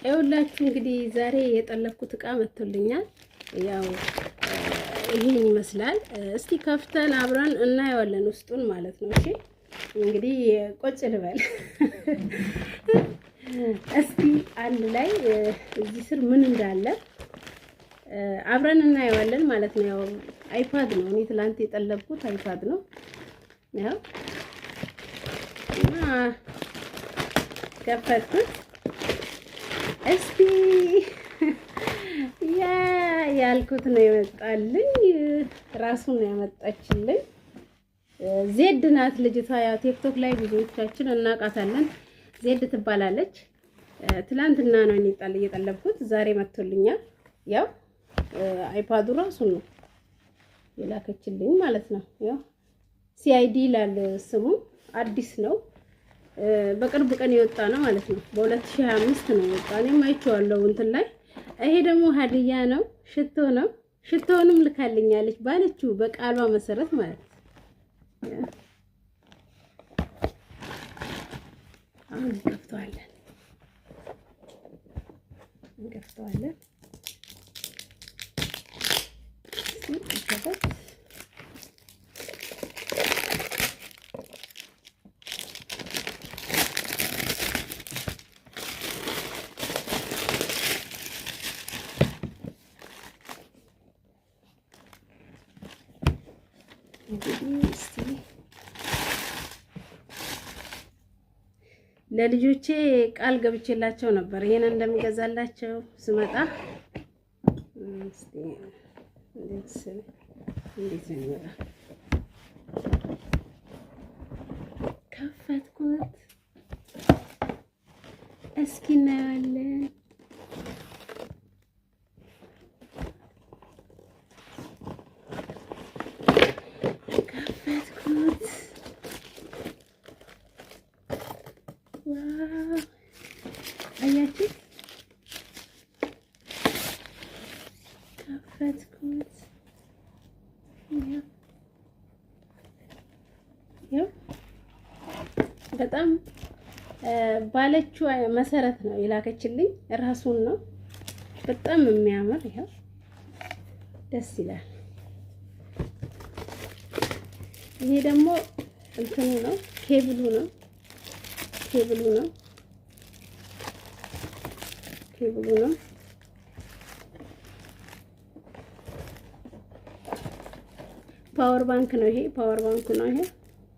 ይኸውላችሁ እንግዲህ ዛሬ የጠለብኩት እቃ መጥቶልኛል። ያው ይሄን ይመስላል። እስቲ ከፍተን አብረን እናየዋለን ውስጡን ማለት ነው። እሺ እንግዲህ ቆጭ ልበል እስቲ አንድ ላይ እዚህ ስር ምን እንዳለ አብረን እናየዋለን ማለት ነው። ያው iPad ነው፣ እኔ ትላንት የጠለብኩት iPad ነው። ያው እና ከፈትኩት እስቲ ያ ያልኩት ነው የመጣልኝ። ራሱን ነው ያመጣችልኝ። ዜድ ናት ልጅቷ። ያው ቲክቶክ ላይ ብዙዎቻችን እናውቃታለን። ዜድ ትባላለች። ትላንትና ነው እኔ እየጠለብኩት፣ ዛሬ መጥቶልኛል። ያው iPad ኡ ራሱን ነው የላከችልኝ ማለት ነው። ያው CID ይላል ስሙ። አዲስ ነው፣ በቅርብ ቀን የወጣ ነው ማለት ነው። በ2025 ነው የወጣ። እኔም አይቼዋለሁ እንትን ላይ። ይሄ ደግሞ ሀዲያ ነው፣ ሽቶ ነው። ሽቶውንም ልካልኛለች ባለችው በቃሏ መሰረት ማለት ነው። አሁን እንከፍተዋለን እንከፍተዋለን። እስኪ እንግዲህ እስቲ ለልጆቼ ቃል ገብቼላቸው ነበር ይሄን እንደሚገዛላቸው ስመጣ። እስቲ እንዴት ነው የሚመጣ? ከፈትኩት፣ እስኪ እናየዋለን። ከፈትኩት። Wow አያችሁ፣ ከፈትኩት። ያው በጣም ባለችው መሰረት ነው የላከችልኝ። ራሱን ነው በጣም የሚያምር፣ ይኸው ደስ ይላል። ይሄ ደግሞ እንትኑ ነው፣ ኬብሉ ነው ኬብሉ ነው ኬብሉ ነው። Power bank ነው ይሄ፣ power bank ነው ይሄ።